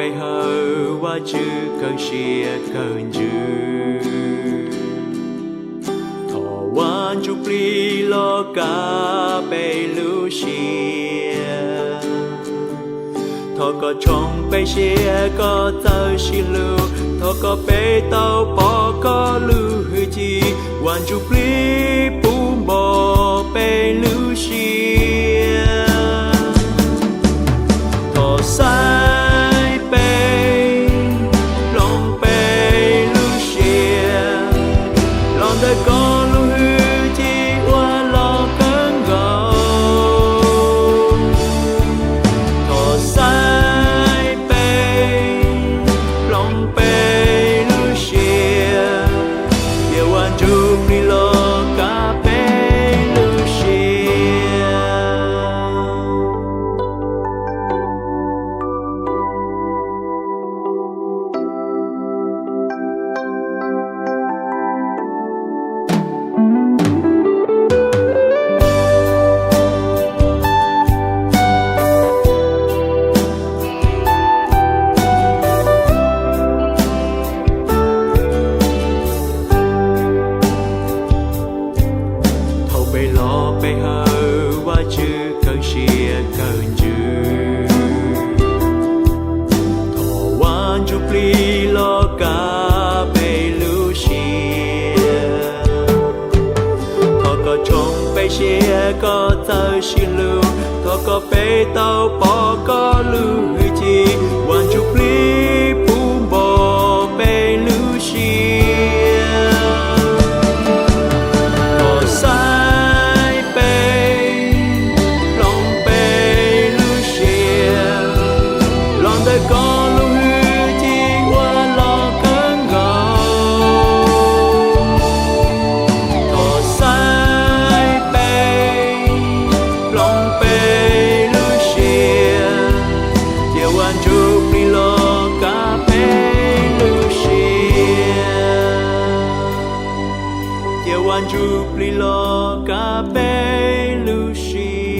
Pe hawm Vajtswv kawg siab kawg ntsws. Thov Vaj Ntsujplig los kav peb lub siab. Thov koj tshoov peb siab koj txawj sib hlub. Thov kom peb tau pom koj lub hwj chim. Vaj Ntsujplig puv npo peb lub siab. Thov xaiv peb, hloov peb lub siab los ntawm koj lub hwj chim uas loj kawg nkaus. Thov xaiv peb, hloov peb lub siab, cia Vaj Ntsujplig los kav peb lub siab. Thaum peb los pe hawm Vajtswv kawg siab kawg ntsws. Thov Vaj Ntsujplig los kav peb lub siab. Thov koj tshoov peb siab koj txawj sib hlub. Thov kom peb tau pom koj lub hwj chim. Vaj Ntsujplig puv npo peb lub siab. Thov xaiv peb, hloov peb lub siab los ntawm koj lub hwj chim uas loj kawg nkaus. Thov xaiv peb, hloov peb lub siab, cia Vaj Ntsujplig los kav peb lub siab. Cia Vaj Ntsujplig los kav peb lub siab.